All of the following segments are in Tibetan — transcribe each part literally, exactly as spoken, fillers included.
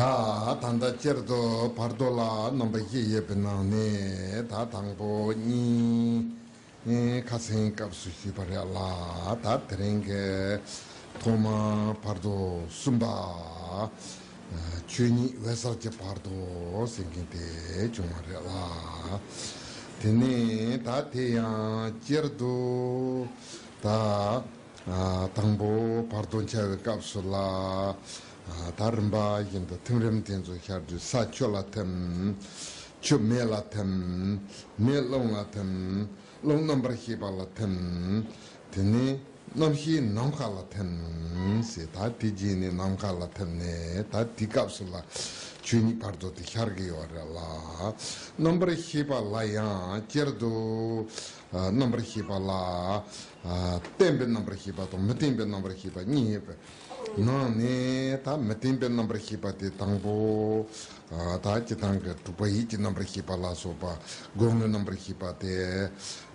ད་ད་ལྟ་སྤྱིར་དུ་བར་དོ་ལ་རྣམ་པ་བཞི་ཡོད་པའི་ནང་ནས་ད་དང་པོ་གཉིས་ཁ་སང་སྐབས་སུ་ཞུས་པ་རེད་ལ། ད་དེ་རིང་གི་ཐོག་མ་བར་དོ་གསུམ་པ། ཆོས་ཉིད་འོད་གསལ་གྱི་བར་དོ་ཟེར་མཁན་དེ་བྱུང་བ་རེད་ལ། དེ་ནས་ད་དེ་ཡང་སྤྱིར་དུ་ད་དང་པོ་བར་དོ་འཆད་པའི་སྐབས་སུ་ལ། ད་རིམ་པ་བཞིན་དུ་ཐིམ་རིམ་དེ་ཚོ་ཤར་དུས་ས་ཆུ་ལ་ཐིམ། ཆུ་མེ་ལ་ཐིམ། མེ་རླུང་ལ་ཐིམ། རླུང་རྣམ་པར་ཤེས་པ་ལ་ཐིམ། དེ་ནས་རྣམ་ཤེས་ནམ་མཁའ་ལ་ཐིམ་ཟེར། ད་དེ་རྗེས་ནས་ནམ་མཁའ་ལ་ཐིམ་ནས་ད་དེའི་སྐབས་སུ་ལ་ཆོས་ཉིད་བར་དོ་དེ་ཤར་གི་ཡོད་རེད་ལ། རྣམ་པར་ཤེས་པ་ལ་ཡང་སྤྱིར་དུ་རྣམ་པར་ཤེས་པ་ལ་བརྟན་པའི་རྣམ་པར་ཤེས་པ་དང་མི་བརྟན་པའི་རྣམ་པར་ཤེས་པ་གཉིས་ཡོད་པའི་ནང་ནས་ད་མི་བརྟན་པའི་རྣམ་པར་ཤེས་པ་དེ་དང་པོ། ད་སྤྱིར་བཏང་གི་དྲུག་པ་ཡིད་ཀྱི་རྣམ་པར་ཤེས་པ་ལ་སོགས་པ་སྒོ་ལྔའི་རྣམ་པར་ཤེས་པ་དེ་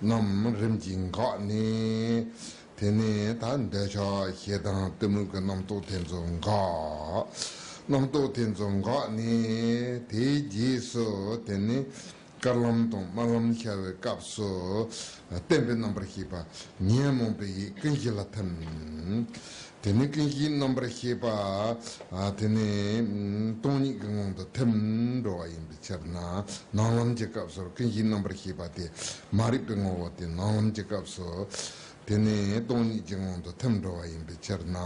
རྣམས་རིམ་གྱིས་འགགས་ནས། དེ་ནས་ད་འདོད་ཆགས་ཞེ་སྡང་གཏི་མུག་གི་རྣམ་རྟོག་དེ་ཚོ་འགགས། རྣམ་རྟོག་དེ་ཚོ་འགགས་ནས་དེའི་རྗེས་སུ་དེ་ནས་དཀར་ལམ་དང་དམར་ལམ་ཤར་བའི་སྐབས་སུ་བརྟན་པའི་རྣམ་པར་ཤེས་པ་ཉོན་མོངས་པའི་ཡིད་ཀུན་གཞི་ལ་ཐིམ། དེ་ནས་ཀུན་གཞིའི་རྣམ་པར་ཤེས་པ། ཨ། དེ་ནས་སྟོང་ཉིད་ཀྱི་ངང་དུ་ཐིམ་འགྲོ་བ་ཡིན་པའི་ཕྱིར་ན། ནམ་ལམ་གྱི་སྐབས་སུ་ཀུན་གཞིའི་རྣམ་པར་ཤེས་པ་དེ་མ་རིག་པའི་ངོ་བོ་སྟེ། ནམ་ལམ་གྱི་སྐབས་སུ་དེ་ནས་སྟོང་ཉིད་ཀྱི་ངང་དུ་ཐིམ་འགྲོ་བ་ཡིན་པའི་ཕྱིར་ན།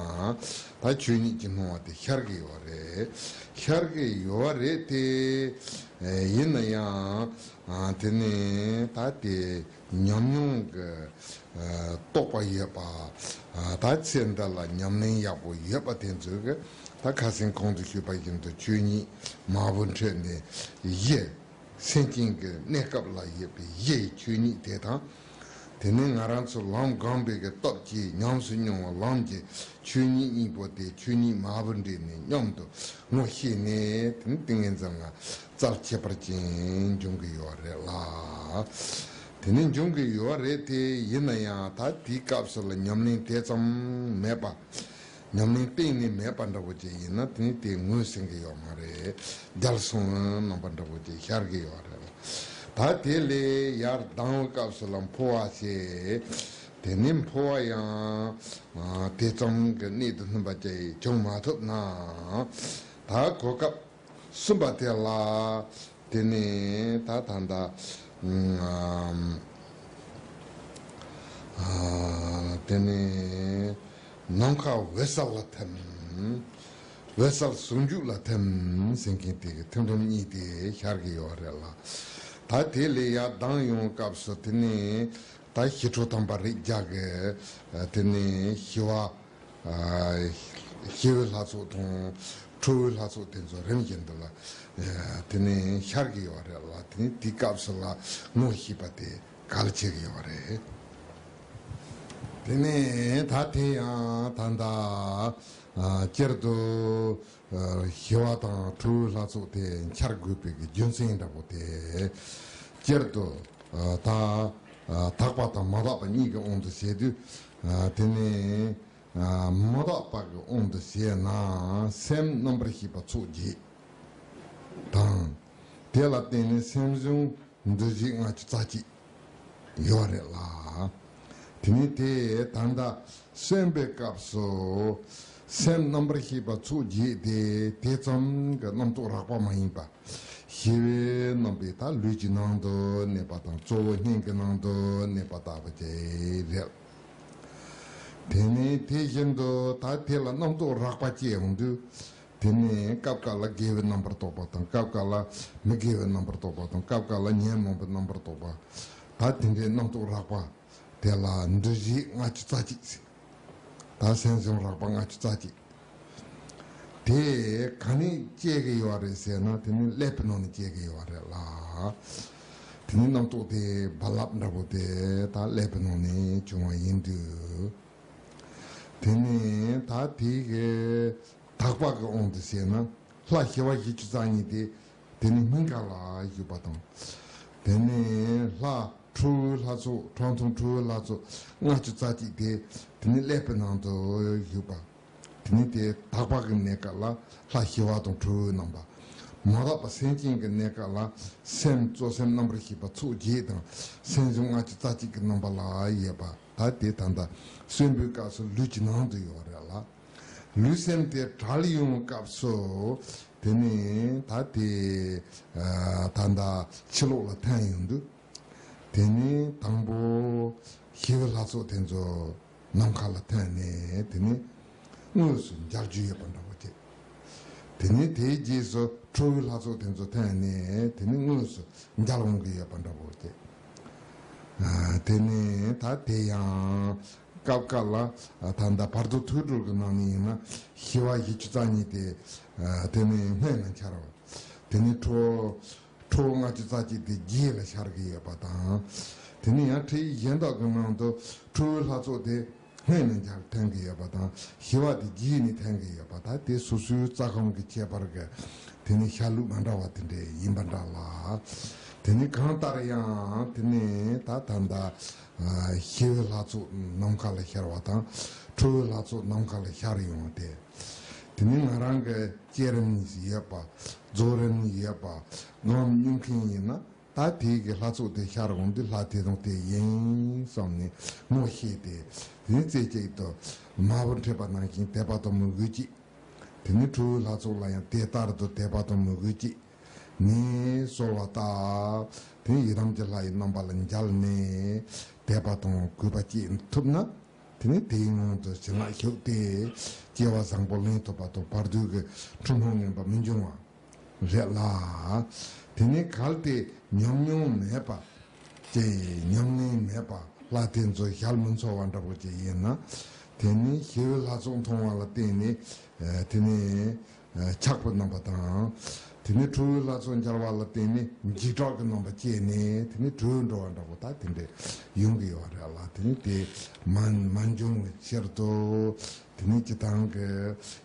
ད་ཆོས་ཉིད་ཀྱི་སྣང་བ་དེ་ཤར་གྱི་ཡོད་རེད། ཤར་གྱི་ཡོད་རེད་དེ། ཡིན་ན་ཡང་། ཨ། དེ་ནས་ད་དེ་ཉམས་མྱོང་གི་རྟོགས་པ་ཡོད་པ། ད་ཚེ་འདི་ལ་ཉམས་ལེན་ཡག་པོ་ཡོད་པ་དེ་ཚོས་ཀྱི། ད་ཁ་སང་གོང་དུ་ཞུས་པ་བཞིན་དུ་ཆོས་ཉིད་མ་བུ་འཕྲད་ནས་གཞི། སེམས་ཅན་གྱི་གནས་སྐབས་ལ་ཡོད་པའི་གཞི་ཡི་ཆོས་ཉིད་དེ་དང་། དེ་ནས་ང་རང་ཚོ་ལམ་སྒོམ་པའི་གི་སྟོབས་ཀྱིས་ཉམས་སུ་མྱོང་བ་ལམ་གྱི་ཆོས་ཉིད་གཉིས་པོ་དེ་ཆོས་ཉིད་མ་བུ་འདྲེས་ནས་མཉམ་དུ་ངོ་ཤེས་ནས། དེ་ནི་ཏིང་ངེ་འཛིན་ལ་རྩལ་ཁྱད་པར་ཅན་འབྱུང་གི་ཡོད་རེད་ལ། དེ་ནི་འབྱུང་གི་ཡོད་རེད་དེ། ཡིན་ན་ཡང་ད་དེའི་སྐབས་སུ་ལ་ཉམས་ལེན་དེ་ཙམ་མེད་པ། ཉམས་ལེན་གཏན་ནས་མེད་པ་འདྲ་བོ་ཅིག་ཡིན་ན། དེ་ནི་དེ་ངོས་ཟིན་གི་ཡོད་མ་རེད། རྒྱལ་སོང་རྣམ་པ་འདྲ་བོ་ཅིག་ཤར་གི་ཡོད་རེད་ལ། ད་དེ་ལས་ཡར་ལྡང་བའི་སྐབས་སུ་ལ་འཕོ་བ་བྱེད། དེ་ནི་འཕོ་བ་ཡང་དེ་ཙམ་གྱི་གནད་དུ་སྨིན་པ་ཅིག་བྱུང་མ་ཐུབ་ན། ད་གོ་སྐབས་གསུམ་པ་དེ་ལ། དེ་ནས་ད་ད་ད། ཨ། དེ་ནས་ནམ་མཁའ་འོད་གསལ་ལ་ཐིམ། འོད་གསལ་ཟུང་འཇུག་ལ་ཐིམ་ཟེར་མཁན་དེ་གི་ཐིམ་རིམ་གཉིས་དེ་ཤར་གི་ཡོད་རེད་ལ། ད་དེ་ལས་ཡར་ལྡང་ཡོང་སྐབས་སུ་དེ་ནས་ད་ཞི་ཁྲོ་དམ་པ་རིགས་བརྒྱ་གི། དེ་ནས་ཞི་བ། ཨ། ཞི་བའི་ལྷ་ཚོགས་དང་ཁྲོ་བོའི་ལྷ་ཚོགས་དེ་ཚོ་རིམ་བཞིན་དུ་ལ། ཨ། དེ་ནས་ཤར་གྱི་ཡོད་རེད་ལ། དེ་ནས་དེའི་སྐབས་སུ་ལ་ངོ་ཤེས་པ་དེ་གལ་ཆེ་གི་ཡོད་རེད། དེ་ནས་ད་དེ་ཡང་ད་ལྟ། ཨ། སྤྱིར་དུ། ཨ། ཞི་བ་དང་ཁྲོ་བོའི་ལྷ་ཚོགས་དེ་འཆར་དགོས་པའི་གི་རྒྱུ་མཚན་འདྲ་པོ་དེ། སྤྱིར་དུ། ཨ། ད། ཨ། དག་པ་དང་མ་དག་པ་གཉིས་ཀྱི་དབང་དུ་བྱས་དུས། ཨ། དེ་ནས། ཨ། མ་དག་པ་གི་དབང་དུ་བྱས་ན་སེམས་རྣམ་པར་ཤེས་པ་ཚོགས་བརྒྱད་དང་། དེ་ལ་བརྟེན་ནས་སེམས་བྱུང་འདུ་བྱེད་ལྔ་བཅུ་རྩ་གཅིག་ཡོད་རེད་ལ། དེ་ནི་དེ་ད་ལྟ་གསོན་པའི་སྐབས་སུ་སེམས་རྣམ་པར་ཤེས་པ་ཚོགས་བརྒྱད་དེ་དེ་ཙམ་གྱི་རྣམ་རྟོག་རགས་པ་མ་ཡིན་པ། ཞི་བའི་རྣམ་པའི་ད་ལུས་ཀྱི་ནང་དུ་གནས་པ་དང་། གཙོ་བོ་སྙིང་གི་ནང་དུ་གནས་པ་ལྟ་བུ་དེ་རེད། དེ་ནས་དེ་བཞིན་དུ་ད་དེ་ལ་རྣམ་རྟོག་རགས་པ་སྐྱེ་ཡོང་དུས། དེ་ནས་སྐབས་འགའ་ལ་དགེ་བའི་རྣམ་པར་རྟོག་པ་དང་། སྐབས་འགའ་ལ་མི་དགེ་བའི་རྣམ་པར་རྟོག་པ་དང་། སྐབས་འགའ་ལ་ཉོན་མོངས་པའི་རྣམ་པར་རྟོག་པ། ད་དེ་འདྲའི་རྣམ་རྟོག་རགས་པ་དེ་ལ་འདུ་བྱེད་ལྔ་བཅུ་རྩ་གཅིག་ཟེར། ད་སེམས་བྱུང་རགས་པ་ལྔ་བཅུ་རྩ་གཅིག་དེ་ག་ནས་སྐྱེ་གི་ཡོད་རེད་ཟེར་ན། དེ་ནི་ཀླད་པའི་ནང་ནས་སྐྱེ་གི་ཡོད་རེད་ལ། དེ་ནི་རྣམ་རྟོག་དེ་རྦ་རླབས་འདྲ་པོ་དེ་ད་ཀླད་པའི་ནང་ནས་བྱུང་བ་ཡིན་དུས། དེ་ནས་ད་དེ་གི་དག་པ་གི་དབང་དུ་བྱས་ན། ལྷ་ཞི་བ་བཞི་བཅུ་རྩ་གཉིས་དེ་དེ་ནི་སྙིང་ག་ལ་བཞུགས་པ་དང་། དེ་ནས་ལྷ་ཁྲོ་བོའི་ལྷ་ཚོགས། ཁྲག་འཐུང་ཁྲོ་བོའི་ལྷ་ཚོགས་ལྔ་བཅུ་རྩ་གཅིག་དེ་དེ་ནི་ཀླད་པའི་ནང་དུ་བཞུགས་པ། དེ་ནས་དེ་དག་པ་གི་གནས་སྐབས་ལ་ལྷ་ཞི་བ་དང་ཁྲོ་བོའི་རྣམ་པ། མ་དག་པ་སེམས་ཅན་གྱི་གནས་སྐབས་ལ་སེམས་གཙོ་སེམས་རྣམ་པར་ཤེས་པ་ཚོགས་བརྒྱད་དང་སེམས་བྱུང་ལྔ་བཅུ་རྩ་གཅིག་གི་རྣམ་པ་ལ་ཡོད་པ། ད་དེ་ད་ལྟ་གསོན་པོའི་སྐབས་སུ་ལུས་ཀྱི་ནང་དུ་ཡོད་རེད་ལ། ལུས་སེམས་དེ་བྲལ་ཡོང་བའི་སྐབས་སུ་དེ་ནས་ད་དེ་ད་ལྟ་ཕྱི་ལོགས་ལ་ཐོན་ཡོང་དུས། དེ་ནས་དང་པོ་ཞི་བའི་ལྷ་ཚོགས་དེ་ཚོ་ནམ་མཁའ་ལ་ཐོན་ནས། དེ་ནས་དངོས་སུ་མཇལ་རྒྱུ་ཡོད་པ་འདྲ་བོ་བྱས། དེ་ནས་དེའི་རྗེས་སུ་ཁྲོ་བོའི་ལྷ་ཚོགས་དེ་ཚོ་ཐོན་ནས། དེ་ནས་དངོས་སུ་མཇལ་འོང་གི་ཡོད་པ་འདྲ་བོ་བྱས། ཨ། དེ་ནས་ད་དེ་ཡང་སྐབས་འགའ་ལ་ད་ལྟ་བར་དོ་ཐོས་གྲོལ་གྱི་ནང་ནས་ཡིན་ན་ཞི་བ་བཞི་བཅུ་རྩ་གཉིས་དེ་དེ་ནས་སྔོན་ལ་འཆར་བ། དེ་ནས་ཁྲོ་ཁྲོ་བོ་ལྔ་བཅུ་རྩ་གཅིག་དེ་རྗེས་ལ་ཤར་གྱི་ཡོད་པ་དང་། དེ་ནས་ཡང་ཁྲིད་ཡིག་གཞན་དག་གི་ནང་དུ་ཁྲོ་བོའི་ལྷ་ཚོགས་དེ་སྔོན་ནས་མཇལ་ཐོན་གྱི་ཡོད་པ་དང་། ཞི་བ་དེ་རྗེས་ནས་ཐོན་གྱི་ཡོད་པ། ད་དེ་སོ་སོའི་རྩ་ཁམས་ཀྱི་ཁྱད་པར་གྱི་དེ་ནས་ཤར་ལུགས་མ་འདྲ་བ་དེ་འདྲ་ཡིན་པ་འདྲ་ལ། དེ་ནས་གང་ལྟར་ཡང་དེ་ནས་ད་ད་ལྟ་ཞི་བའི་ལྷ་ཚོགས་ནམ་མཁའ་ལ་ཤར་བ་དང་ཁྲོ་བོའི་ལྷ་ཚོགས་ནམ་མཁའ་ལ་ཤར་ཡོང་བ་དེ། དེ་ནི་ང་རང་གི་བསྐྱེད་རིམ་ཡོད་པ། རྫོགས་རིམ་ཡོད་པ། སྒོམ་སྙུང་མཁན་ཡིན་ན་ད་དེའི་གི་ལྷ་ཚོགས་དེ་ཤར་འོང་དུས་ལྷ་དེ་དང་དེ་ཡིན་བསམ་ནས་ངོ་ཤེས་ཏེ། དེ་ནི་རྩེ་གཅིག་ཏུ་མ་བུ་འཕྲད་པ་ནང་བཞིན་དད་པ་དང་མོས་གུས་ཀྱིས། དེ་ནི་ཁྲོ་བོའི་ལྷ་ཚོགས་ལ་ཡང་དེ་ལྟར་དུ་དད་པ་དང་མོས་གུས་ཀྱིས་ནི་གསོལ་བ་བཏབ། དེ་ནི་ཡི་དམ་གྱི་ལྷ་ཡི་རྣམ་པ་ལ་མཇལ་ནས་དད་པ་དང་གུས་པ་བསྐྱེད་ཐུབ་ན། དེ་ནས་དེའི་སྔོན་དུ་བྱིན་རླབས་ཞུགས་ཏེ་སྐྱེ་བ་བཟང་པོ་ལེན་ཐུབ་པ་དང་བར་དོའི་གི་འཁྲུལ་སྣང་ངན་པ་མི་འབྱུང་བ་རེད་ལ། དེ་ནས་གལ་ཏེ་ཉམས་མྱོང་མེད་པ་ཅེས་ཉམས་ལེན་མེད་པ་ལྷ་དེ་ཚོ་ཞལ་མི་འཚོ་བ་འདྲ་པོ་ཅིག་ཡིན་ན། དེ་ནས་ཞི་བའི་ལྷ་ཚོགས་མཐོང་བ་ལ་བརྟེན་ནས་དེ་ནས། ཆགས་པའི་རྣམ་པ་དང་། དེ་ནས་ཁྲོ་བོའི་ལྷ་ཚོགས་མཇལ་བ་ལ་བརྟེན་ནས་འཇིགས་སྐྲག་གི་རྣམ་པ་སྐྱེས་ནས་དེ་ནས་གྲོལ་འགྲོ་བ་འདྲ་པོ་ད་དེ་འདྲ་ཡོང་གི་ཡོད་རེད་ལ། དེ་ནས་དེ་མ་མ་འབྱུང་བའི་ཕྱིར་དུ། དེ་ནས་སྤྱིར་བཏང་གི་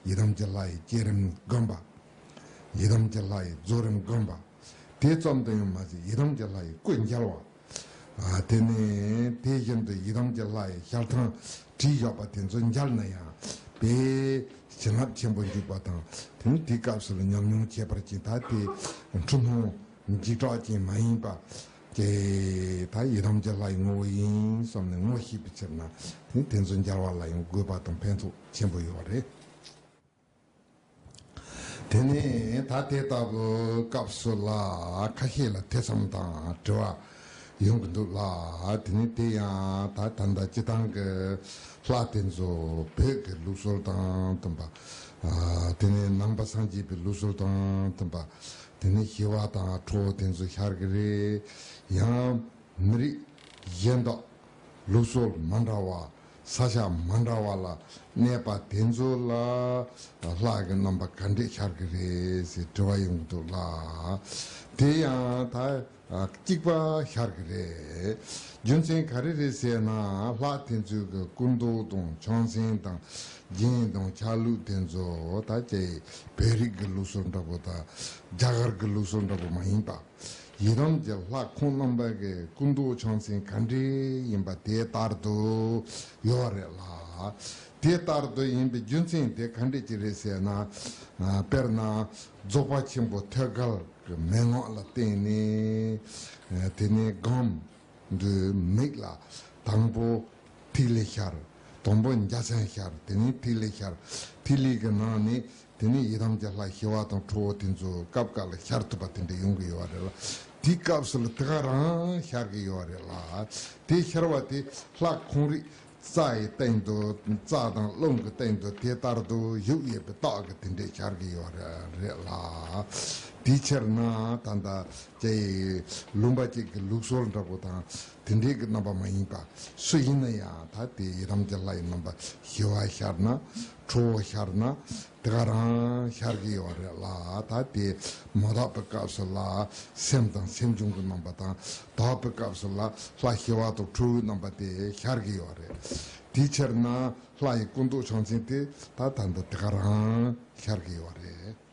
ཡི་དམ་གྱི་ལྷ་ཡི་བསྐྱེད་རིམ་བསྒོམ་པ། ཡི་དམ་གྱི་ལྷ་ཡི་རྫོགས་རིམ་བསྒོམ་པ། དེ་ཙམ་དུ་ཡང་མ་ཟད་ཡི་དམ་གྱི་ལྷ་ཡི་སྐུ་མཇལ་བ། ཨ། དེ་ནས་དེ་བཞིན་དུ་ཡི་དམ་གྱི་ལྷ་ཡི་ཞལ་ཐང་བྲིས་བཞག་པ་དེ་ཚོ་མཇལ་ན་ཡང་དཔེ་བྱིན་རླབས་ཆེན་པོ་འཇུག་པ་དང་། དེ་ནས་དེའི་སྐབས་སུ་ལ་ཉམས་མྱོང་ཁྱད་པར་ཅན་ད་དེ་འཁྲུལ་སྣང་འཇིགས་སྐྲག་ཅན་མ་ཡིན་པ་ཀྱེ་ད་ཡི་དམ་གྱི་ལྷ་ཡི་ངོ་བོ་ཡིན་བསམ་ནས་ངོ་ཤེས་པའི་ཕྱིར་ན། དེ་དེ་ཚོ་མཇལ་བ་ལ་ཡང་དགོས་པ་དང་ཕན་ཐོགས་ཆེན་པོ་ཡོད་རེད། དེ་ནས་ད་དེ་ལྟ་བུའི་སྐབས་སུ་ལ་ཁ་ཤས་ལ་ཐེ་ཚོམ་དང་དྲི་བ་ཡོང་གི་འདུག་ལ། དེ་ནས་དེ་ཡང་ད་ད་ལྟ་སྤྱིར་བཏང་གི་ལྷ་དེ་ཚོ་བོད་ཀྱི་ལུགས་སྲོལ་དང་མཐུན་པ། ཨ། དེ་ནས་ནང་པ་སངས་རྒྱས་པའི་ལུགས་སྲོལ་དང་མཐུན་པ། དེ་ནས་ཞི་བ་དང་ཁྲོ་བོ་དེ་ཚོ་ཤར་གི་རེད། ཡང་། མི་རིགས་གཞན་དག་ལུགས་སྲོལ་མ་འདྲ་བ། ས་ཆ་མ་འདྲ་བ་ལ་གནས་པ་དེ་ཚོ་ལ་ལྷ་གི་རྣམ་པ་ག་འདྲས་ཤར་གི་རེད་ཟེར་དྲི་བ་ཡོང་གི་འདུག་ལ། དེ་ཡང་ད་གཅིག་པ་ཤར་གི་རེད། རྒྱུ་མཚན་ག་རེ་རེད་ཟེར་ན། ལྷ་དེ་ཚོའི་གི་སྐུ་མདོག་དང་ཕྱག་མཚན་དང་རྒྱན་དང་ཆ་ལུགས་དེ་ཚོ་ད་ཅིག་བོད་རིགས་ཀྱི་ལུགས་སྲོལ་འདྲ་པོ་དང་རྒྱ་གར་གྱི་ལུགས་སྲོལ་འདྲ་པོ་མ་ཡིན་པ། ཡི་དམ་གྱི་ལྷ་ཁོང་རྣམ་པ་གི་སྐུ་མདོག་ཕྱག་མཚན་ག་འདྲས་ཡིན་པ་དེ་ལྟར་དུ་ཡོད་རེད་ལ། དེ་ལྟར་དུ་ཡིན་པའི་རྒྱུ་མཚན་དེ་ག་འདྲས་ཅིག་རེད་ཟེར་ན། ཨ། དཔེར་ན་རྫོགས་པ་ཆེན་པོ་ཐོད་རྒལ་གྱི་མན་ངག་ལ་བརྟེན་ནས། ཨ། དེ་ནས་སྒོམ་དུས་མིག་ལ་དང་པོ་ཐིག་ལེ་ཤར། དང་པོ་འཇའ་ཚོན་ཤར། དེ་ནས་ཐིག་ལེ་ཤར། ཐིག་ལེ་གི་ནང་ནས། དེ་ནས་ཡི་དམ་གྱི་ལྷ་ཞི་བ་དང་ཁྲོ་བོ་དེ་ཚོ་སྐབས་སྐབས་ལ་ཤར་ཐུབ་པ་དེ་འདྲ་ཡོང་གི་ཡོད་རེད་ལ། དེའི་སྐབས་སུ་ལ་དེ་ག་རང་ཤར་གི་ཡོད་རེད་ལ། དེ་ཤར་བ་དེ་ལྷ་ཁོང་རིགས་རྩ་ཡི་སྟེང་དུ། རྩ་དང་རླུང་གི་སྟེང་དུ་དེ་ལྟར་དུ་བཞུགས་ཡོད་པའི་རྟགས་ཀྱི་དེ་འདྲས་ཤར་གི་ཡོད་རེད་ལ། དེའི་ཕྱིར་ན་ད་ལྟ་ཅིག་ལུང་པ་གཅིག་གི་ལུགས་སྲོལ་འདྲ་པོ་དང་། དེ་འདྲའི་གི་རྣམ་པ་མ་ཡིན་པ་སུ་ཡིན་ན་ཡང་། ད་དེ་ཡི་དམ་གྱི་ལྷ་ཡི་རྣམ་པ་ཞི་བ་ཤར་ན། ཁྲོ་བོ་ཤར་ན། དེ་ག་རང་ཤར་གི་ཡོད་རེད་ལ། ད་དེ་མ་དག་པའི་སྐབས་སུ་ལ་སེམས་དང་སེམས་བྱུང་གི་རྣམ་པ་དང་། དག་པའི་སྐབས་སུ་ལ་ལྷ་ཞི་བ་དང་ཁྲོ་བོའི་རྣམ་པ་དེ་ཤར་གི་ཡོད་རེད། དེའི་ཕྱིར་ན་ལྷ་ཡི་སྐུ་མདོག་ཕྱག་མཚན་དེ་ད་ད་ལྟ་དེ་ག་རང་ཤར་གི་ཡོད་རེད།